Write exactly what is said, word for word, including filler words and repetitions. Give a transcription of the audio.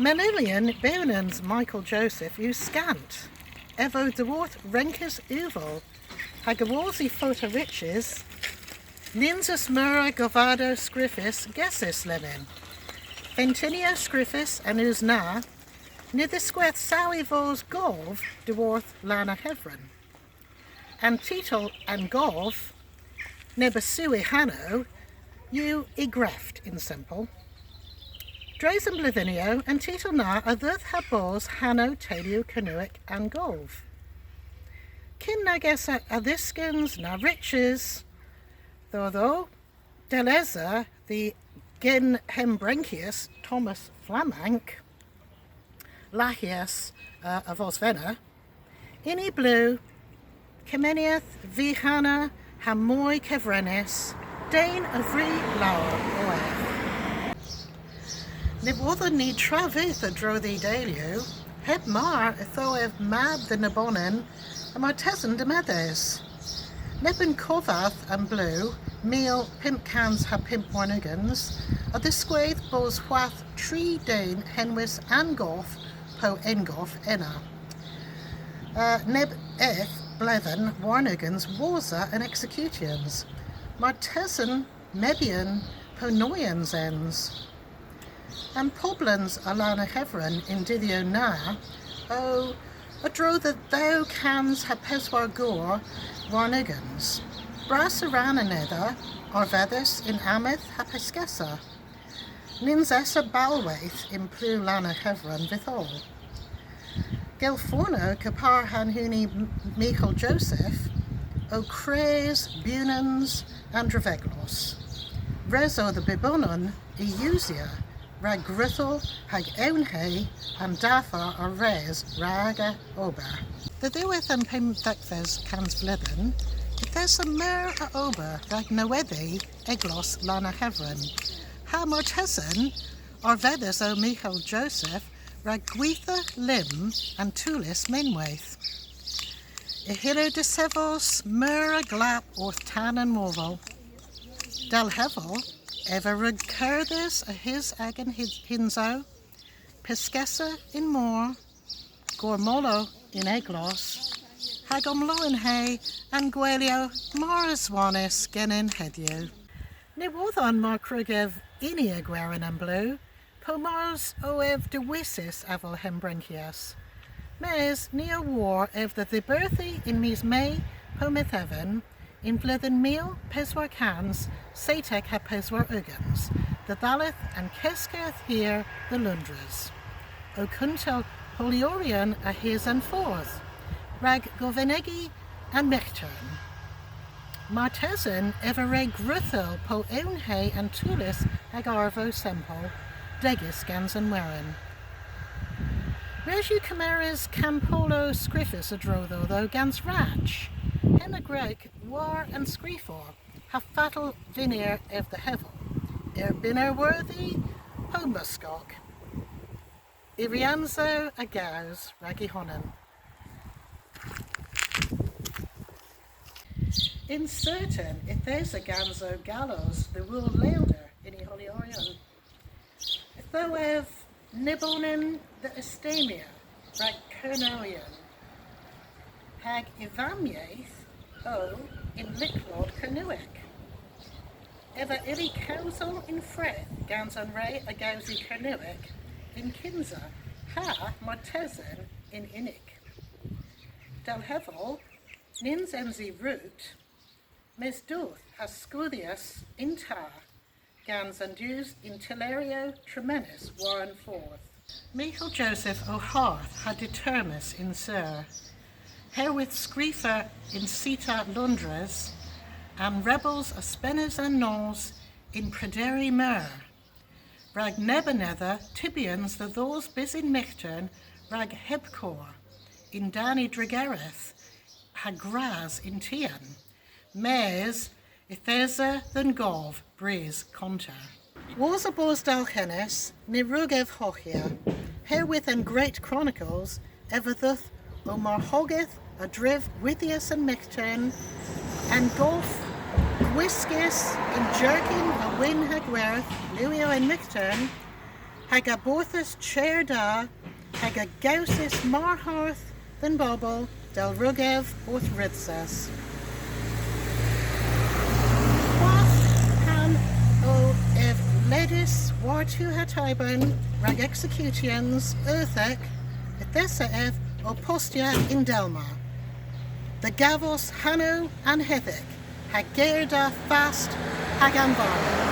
Manylyon bewnans Michael Joseph yw skant. Ev o dhyworth renkys uvel, hag awos y fota rychys, nyns eus meur a govadow skrifys gesys lemmyn. Fentynyow skrifys an dus na, ny dhiskwedh saw y vos gov dhyworth Lann an Hevren. An titel An Gov, neb a syw y hanow, yw y greft yn sempel. Dres an bledhynnyow, an titel na a dheuth ha bos hanow teylu Kernewek An Gov. Kyn nag esa adhyskans na rychys dhodho, dell esa dh'y genhembrenkyas Thomas Flamank, lahyas, uh, a Vosvena, yn y blu, kemeneth vyghanna ha moy kevrennys, den a vri lowr o ev. Ny wodhon ni travyth a-dro dh'y deylu, heb mar yth o ev mab dhe nebonan, ha martesen demedhys. Neb unn kovadh an blu, mil pymp kans ha pymp warn ugens, a dhiskwedh bos hwath tri den henwys An Gov po En Gov ena. Uh, neb eth bledhen warn ugens wosa an eksekutyans. Martesen mebyon po noyans ens. An poblans a Lann an Hevren y'n dydhyow na o a-dro dhe dhew kans ha peswar gour warn ugens. Brassa rann anedha arvedhys yn ammeth ha pyskessa. Nyns esa balweyth yn plu Lann an Hevren vytholl. Gelfornow, kepar ha'n huni M-, Michael Joseph, o kres bewnans an dreveglos. Res o dhe bubonan y usya rag gwruthyl hag ewnhe an daffar a res rag aga ober. Dhe dhiwedh an pymthegves kansbledhen, yth esa meur a ober rag nowedhi eglos Lann an Hevren. Ha martesen, arvedhys o Michael Joseph rag gwitha lymm an toulys menweyth. Y hyllir desevos meur a glap orth tan an morval. Dell hevel, ev a wrug kerdhes a-hys agan hy-, hynsow, pyskessa y'n mor, gormollo yn eglos, hag omlowenhe an gwelyow mar aswonnys genen hedhyw. Ny wodhon mar kwrug ev ini a gwerin an blu, po mars o ev dewisys avel hembrenkyas. Mes ni a wor ev dhe dhiberthi yn mis Me po Metheven, yn vledhen mil peswar kans seytek ha peswar ugens, dhe dhalleth an keskerdh hir dhe Loundres, ow kuntel holyoryon a-hys an fordh, rag govenegi an myghtern. Martesen ev a wre gwruthyl po ewnhe an toulys hag arvow sempel, degys gans an werin. Res yw kemeres kampollow skrifys a-dro dhodho gans rach. Henn a greg war an skrifer, ha fatel vynner ev dhe hevel, erbynnerwordhi po muskok. Y wriansow a gows rag y honan. Yn sertan, yth esa ganso gallos dhe wul lelder yn y holyoryon. Yth o ev nebonan dhe Estemia rag Kernowyon, hag y vammyeth o yn lyklod Kernewek. Ev a ylli kewsel yn freth gans an re a gewsi Kernewek yn kynsa, ha martesen yn unnik. Dell hevel, nyns ens i rut, mes doth ha skoodhyas yn ta, gans an dus yn tylleryow tremenys war an fordh. Michael Joseph o hardh ha determys yn sur. Herwydh skrifa yn sita Loundres, an rebels a spenas an nos yn prederi meur. Rag neb anedha tybyans dhe dhos bys yn myghtern rag hepkor, yn-dann y dregeredh, ha gras yn tien. Mes yth esa dhe'n gov brys konter. Wosa bos dalghennys, ny wrug ev hoghya, herwydh an Great Chronicles, ev a dheuth o marghogeth a-dryv withyas an myghtern, an gov gwiskys yn jerkin a wynn ha gwerth, liwyow an myghtern, Hag a borthas cher da, hag a gewsis mar hardh dhe'n bobel dell wrug ev orth rydhses. Hwath pan o ev ledys war-tu ha Tyburn rag executions, euthek, yth esa ev ow postya yn Delmar. Dhe gavos hanow anhedhek, ha ger da fast hag anbarghus.